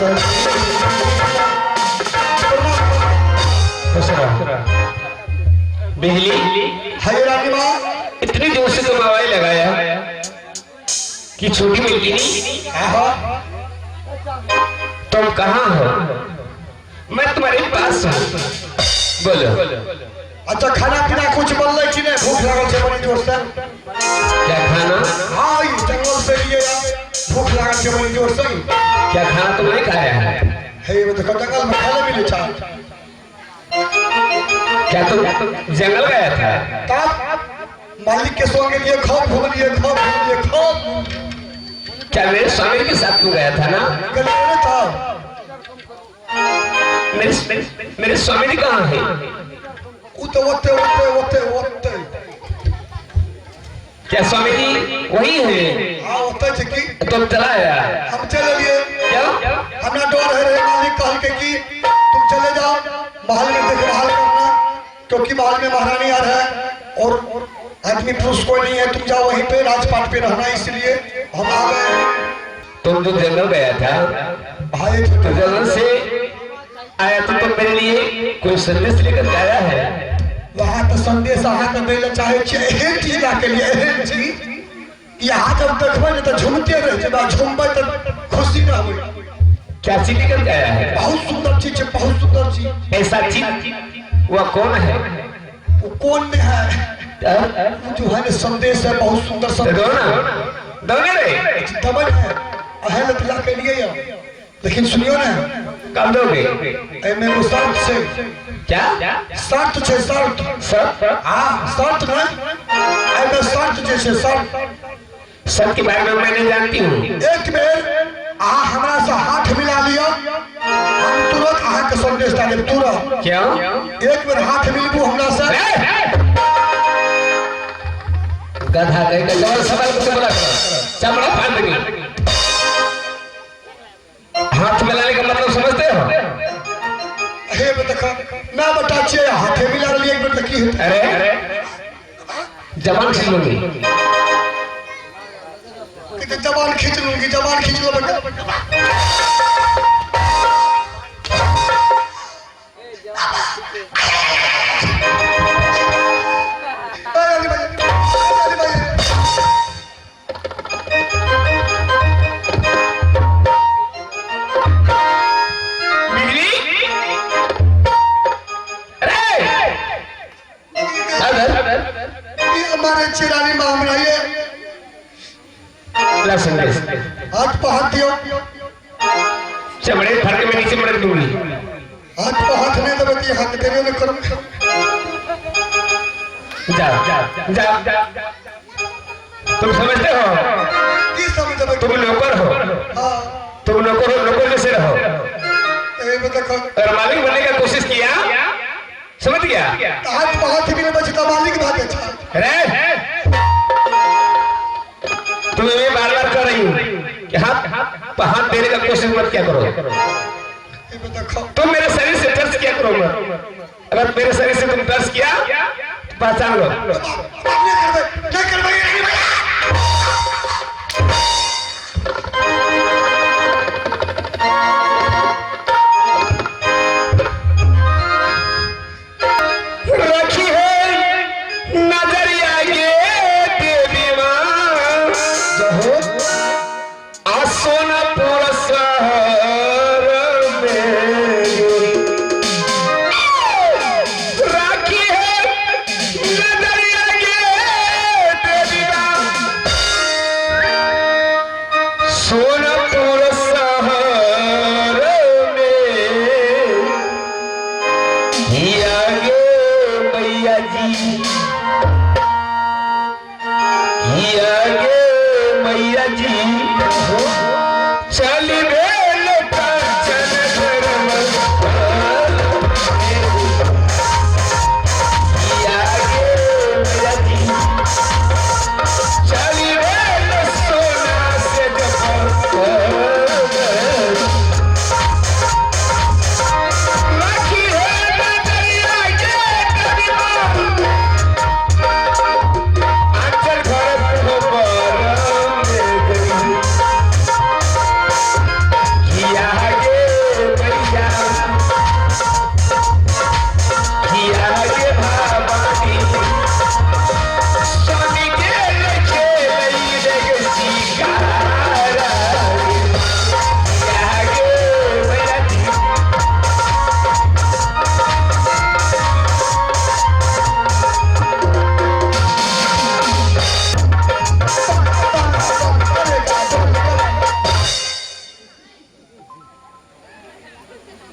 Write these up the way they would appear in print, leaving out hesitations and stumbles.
खुश रहो। बिजली हाय रानी माँ। इतनी जोर से तुम आवाज लगाया कि छोटी मिलती नहीं। हाँ। तुम कहाँ हो? मैं तुम्हारे पास हूँ, बोलो। अच्छा, खाना पीना कुछ बनलै कि नहीं? भूख लागल छै बड़ी जोर से। क्या खाना? हाँ, ई जंगल से लिए भूख लागल छै बड़ी जोर से। क्या खाना तुम नहीं खाया है? हे, ये देखो, जंगल में खाना मिले छा। क्या तुम जंगल गया था? तब मालिक के संग लिए खूब घूमलिए, खूब घूमलिए, खूब। क्या मेरे स्वामी के साथ तू गया था ना? गेलिए ने था। मेरे मेरे स्वामी जी कहाँ है? उ तो ओते ओते ओते ओते। क्या स्वामी जी वही है? हाँ, ओते छै की। तुम चला आया? हम चले लिए। क्यों? हमरा डर है रहे, मालिक कहल के कि तुम चले जाओ, महल में देखभाल करना, क्योंकि महल में महारानी आ रहा है और आदमी पुरुष कोई नहीं है। तुम जाओ, वहीं पे राजपाट पे रहना, इसलिए हम आ गए। तुम जो जंगल गया था भाई, तो जंगल से आया तो तुम मेरे लिए कोई संदेश लेकर के आया है? वहाँ तो संदेश अहाँके दै लए चाहै छियै। एहन चीज लए के लिए, एहन चीज कि अहाँ जब देखबै ने तऽ झूमते रहि जेबै, आ झूमबै तऽ खुशी रहबै। क्या चीज लेकर के आया है? बहुत सुंदर चीज छै, बहुत सुंदर चीज। ऐसा चीज वह कौन है? वो कौन में है? हाँ? वो जो है ना, संदेश है, बहुत सुंदर तो संदेश। दो ना, दो ना रे। दबन है अहें लए ला के लिए यऽ। लेकिन सुनियो ने। कब दोगे? एहिमे एगो शर्त छै। क्या? शर्त छै, शर्त। सब? हाँ, शर्त नहि, एहिमे शर्त जे छै, शर्त। सब के बारे में मैं नहीं जानती हूँ। एक बेर अहाँ हमरा से हाथ मिला लिअ, हम तुरंत अहाँके संदेश दए देब, तुरंत। क्यों? एक बेर हाथ मिलबू हमरा से। गधा कह के जबल सवाल को बोला करो, चमड़ा फाड़ देंगे। हाथ मिलाने का मतलब समझते हो? हे देख, मैं बता छियै, हाथे मिला लिअ एक बेर तऽ की हेतै? अरे, जबान खींच लूंगी। कि तऽ जबान खींच लूंगी, जबान खींच लेबै। अरे भाई, अरे भाई। बिजली, अरे अरे। ई हमारे चिरानी माँ हमरा ये। ला संदेश। हाथ पर हाथ दियो। चमड़े फाड़ के मैं नीचे मड़क दूंगी। हाथ पर हाथ नहीं देबै तऽ ई हाथ देबे नहि करब। जा जा, तुम समझते हो? की समझबै? तुम नौकर हो। हाँ। तुम नौकर हो, नौकर जैसे रहो। एहिमे देखो। अगर मालिक बनने का कोशिश किया, समझ गया? हाथ पर हाथ मिलबै छै तऽ मालिक भए जाइ छै। अरे, तुम्हें मैं बार बार कर रही हूँ कि हाथ पर हाथ देने का कोशिश मत किया करो। एहिमे देखो। तुम मेरे शरीर से टच किया करो मत। अगर मेरे शरीर से तुम टच किया तो पहचान लो। नहि करबै, नहि करबै। रखी है नजरिया के देवी माँ जहो। आ सोनापुर शहर में राखी है नजरिया के देवी।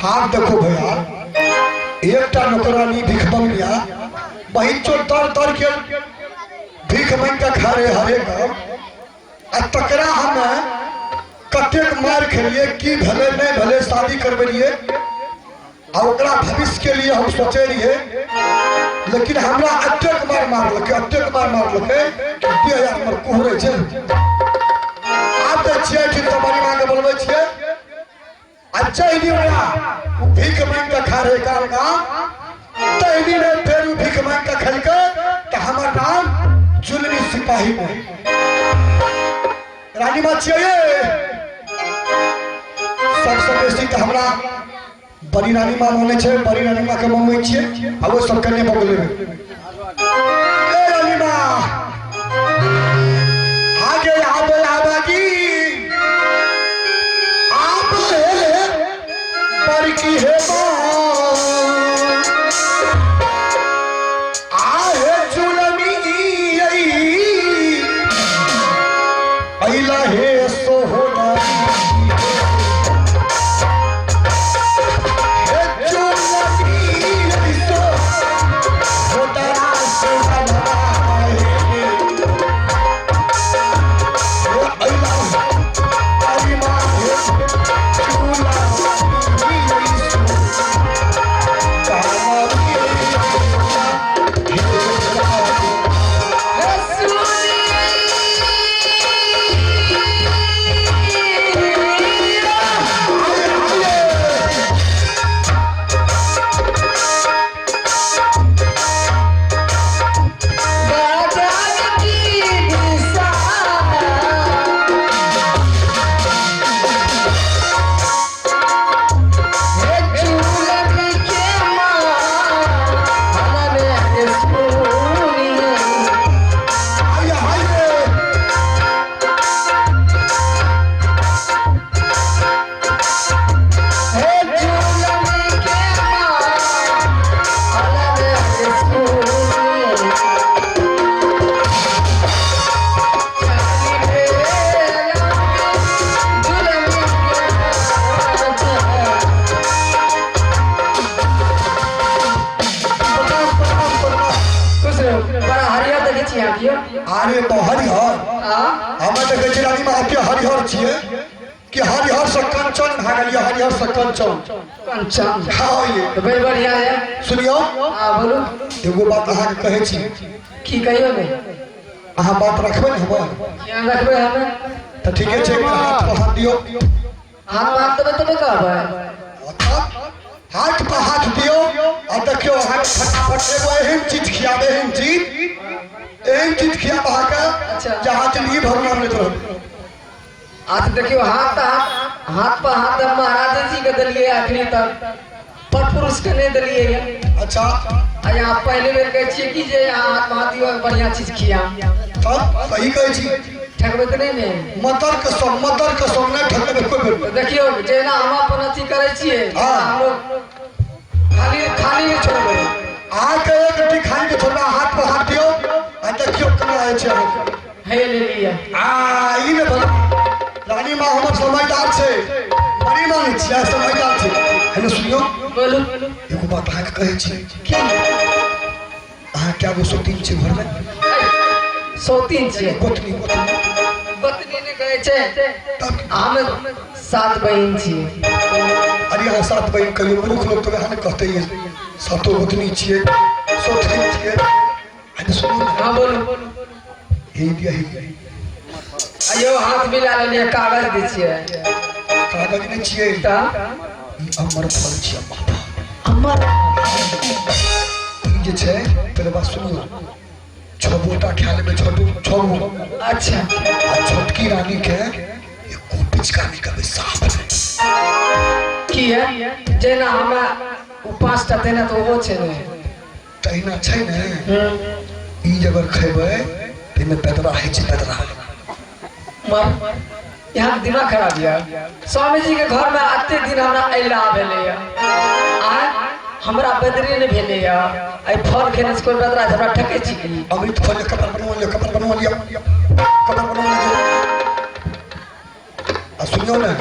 आब देखो भैया, एकटा नौकरानी भीख मंगिया बहिन चो तर तर के भीख मांगि कऽ खा रहे हरे गाँव, आ तकरा हम कतेक मारि खेलिए, की भेलै नहि भेलै, शादी करबेलिए आ ओकरा भविष्य के लिए हम सोचे रहिए, लेकिन हमरा अतेक मार मारलकै, अतेक मार मारलकै कि देह हमर कुहरै छै। आब तऽ छियै ठीक तऽ बड़ी माँके बोलबै छियै आ जाहि दिन ओकरा ओ भीख मांगि कऽ खा रहे गाम गाम, ताहि दिन फेर ओ भीख मांगि कऽ खेलकै तऽ हमर नाम जुलमी सिपाही नहि। रानी माँ छियै सबसँ बेसी तऽ हमरा बड़ी रानी माँ मानै छै, बड़ी रानी माँ के मंगबै छियै आ ओ सब कने बगलेमे। ए रानी माँ आगे आबे आबागी आप हे बड़की हे माँ आहे जुलमी अइला हे सोहना हे जुलमी सोहना सोहना हे अइला अरे माँ हे अरे तो हरिहर हमें देखै छी रानी माँ के हरिहर छियै कि हरिहर से कंचन भए गेलियै, हरिहर से कंचन। कंचन। हाँ ये। तो बड़ी बढ़िया है। सुनियो। हाँ बोलू। एगो बात अहाँके कहै छी। की कहियो ने? अहाँ बात रखबै ने हमर? ध्यान रखबै हमे। तऽ ठीके छै, हाथ पर हाथ दियौ। हाथ पर हाथ देबै तबे कहबै। हाथ पर हाथ दियौ आ देखियौ अहाँके फटाफट एगो एहन चीज खियाब, एहन चीज, एहन चीज खियाब अहाँके जे अहाँ जिंदगी भर नाम लैत रहब। आ तऽ देखियौ हाथ तऽ हाथ, हाथ पर हाथ हम महाराजे जी के देलियै अखनी तक, पर पुरुष के नहि देलियै। अच्छा। आ यहाँ पहले बेर कहै छियै कि जे अहाँ हाथ पर हाथ दियौ, बढ़िया चीज खियाब। तब सही कहै छी। ठकबै तऽ नहि ने? मदर कसम, मदर कसम, नहि ठकबै कोइ बेर। तऽ देखियौ जेना हम अपन अथी करै छियै, हाँ। हमरो खाली खाली नहि छोड़बै। अहाँके एक रत्ती खाली के छोड़बै। हाथ पर हाथ दियौ आ देखियौ केना होइ छै अहाँके। हे ले लिअ। आ ई ने भेलै। रानी माँ हमर समझदार छै, बड़ी मानै छियै, समझदार छै। हेलो सुनियौ। बोलू। एगो बात अहाँके कहै छी। की? अहाँ कए गो सौतीन छै घरमे? सौतीन छियै। गोतनी, गोतनी। गोतनी नहि कहै छै। तब? हम 7 बहिन छियै। अरे अहाँ 7 बहिन कहियौ, मूर्ख लोक तऽ वएह ने कहतै ये सातो गोतनी छियै, सौतीन छियै। अरे सुनू ने। हाँ बोलू। हे दिया, हे दिया। अयो हाथ मिला लेलियै, कागज दै छियै। कागज नहि छियै। तऽ? ई अमर फल छियै, अमर फल। अमर? ई जे छै, पहिले बात सुनू, 6 गोटा खा लेबै, 6 गो। अच्छा। आ छोटकी रानी के एको पिचका नहि करबै, साफ नहि। की है? जेना हमरा ओ 5टा तेना तऽ ओहो छै ने। तहिना छै ने। ई जे अगर खेबै ताहिमे पेदरा होइ छै, पेदरा। मर, यहाँ दिमाग खराब यऽ। स्वामी जी के घर में एते दिन हमरा अयला भेलैया, आय हमरा बदरी नहि भेलैया। एहि फल खेने से कोइ बदरा हमरा ठकै छी की? अमृत फल कपर बनवा लिअ, कपर बनवा लिअ, कपर बनवा लिअ। आ सुनियौ ने,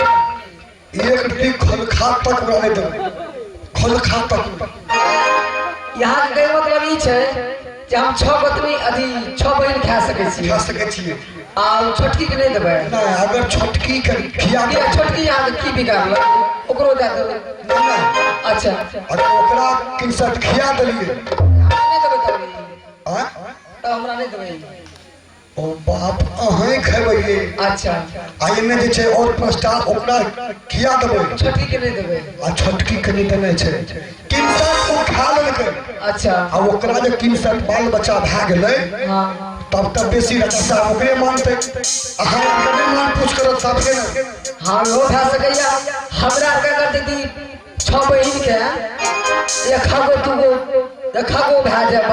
एक दिन खलखा तक ओकरा नहि देबै, खलखा तक। यहाँ के मतलब ई छै जे हम 6 गोतनी अथी 6 बहिन खा सकै छी। खा सकै छियै। आ छोटकी के नहि देबै? नहि, अगर छोटकी के खिया किया छोटकी यहाँ के की बिगाड़लक, ओकरो दए देबै? नहि। अच्छा। अगर ओकरा किनसट खिया देलियै। नहि देबै तब? आँय? तब हमरा नहि देबै? ओ बाप, अहें खेबै। अच्छा। आ एहिमे जे छै और 5टा ओकरा खिया देबै। छोटकी के नहि देबै? आ छोटकी के नहि देने छै। किनसट ओ खा लेलकै। अच्छा। आ ओकरा जे किनसट बाल बच्चा भए गेलै, तब तक बेसी राजा साहब ओकरे मानतै, अहाँ नहि मान पूछ करत साहब के ने। हाँ, ओहो भए सकैया। हमरा के करतै कि 6 बहिन के एक गो 2 गो एक गो भए जाय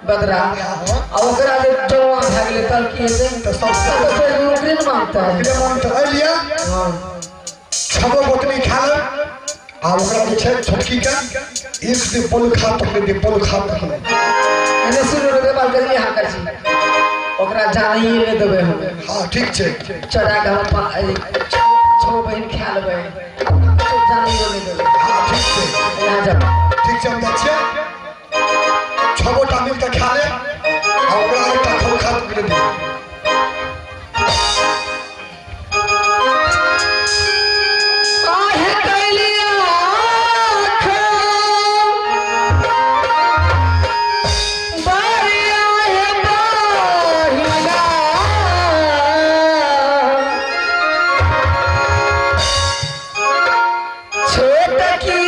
बदरा, आ ओकरा जे जौआ भए गेलै तब की हेतै? तऽ सब तब तऽ फेर ओकरे ने मानतै। ओकरे मानतै। एहि लिए 6 गोतनी खा लेब आ ओकरा जे छै छोटकी के एक दिन पल खा तक नहि, पल खा तक नहि। एने सुन रे बाल के, यहाँ कर छी, ओकरा जानिए नहि देबै हम। हाँ, ठीक छै। चढ़ा के हम 6 बहिन खा लेबै, जानिए नहि देबै। हाँ, ठीक छै। यहाँ जा। ठीक छै, हम जाइ छियै। 6 गोटा मिलके खा लेब आ ओकरा एकटा खल खा तक नहि देबै। काहे कैलिया आँख बरिया हे बहिना, छोट की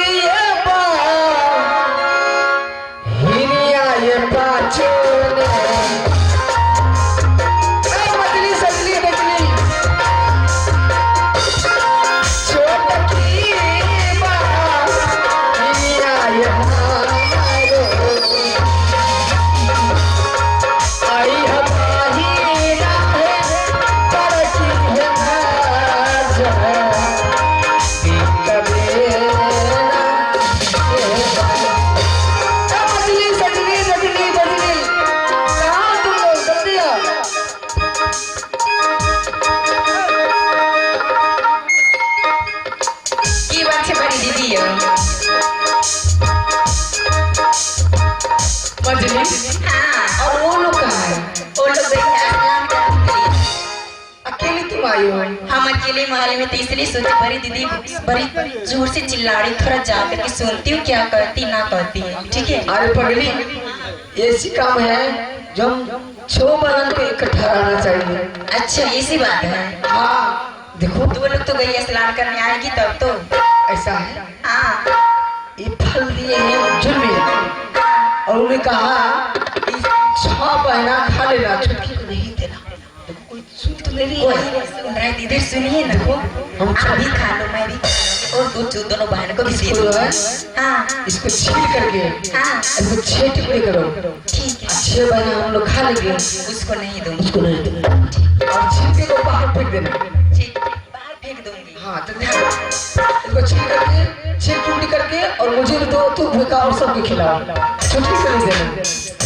बहिनिया ये पाछू ने। ए मछली सजली बजली, छोट की बहिनिया ये मारो, आई हमारी है परकी है मछली सजली रजली बजली, कहाँ तुम लोग, जल्दी आओ। की बात छै बड़ी दीदी यौ? मछली। हाँ। और वो लोग कहाँ है? वो लोग गए हैं स्नान करने के लिए। अकेली तुम आई हो? हम अकेले महल में थे, इसलिए सोचे बड़ी दीदी बड़ी जोर से चिल्ला रही, थोड़ा जा करके सुनती हूँ क्या कहती ना कहती है, ठीक है? अरे पगली, ऐसी काम है जो हम 6 बहन को इकट्ठा रहना चाहिए। अच्छा, ऐसी बात है। हाँ, देखो। तो वो लोग तो गई स्नान करने, आएगी तब तो। ऐसा है। हाँ। ये फल दिए हैं जुर्मी और उन्होंने कहा कि 6 बहना खा लेना, छोटकी को नहीं देना। देखो कोई सुन तो नहीं रही कोई है। नहीं सुन रहा है, दीदी सुनिए ना। देखो हम आप भी खा लो, मैं भी खा लूंगी और दो दोनों बहन को भी दे इसको दो। जो है, हाँ। इसको छील करके, हाँ। इसको 6 टुकड़े करो। ठीक है। 6 बहना हम लोग खा लेंगे। उसको नहीं दूंगी। उसको नहीं देना और छील के को बाहर फेंक देना। ठीक, बाहर फेंक दूंगी। हाँ, जल्दी इसको छील करके 6 टुकड़ी करके और मुझे भी दो, तू भी खा और सबको खिलाओ, छोटकी को नहीं देना।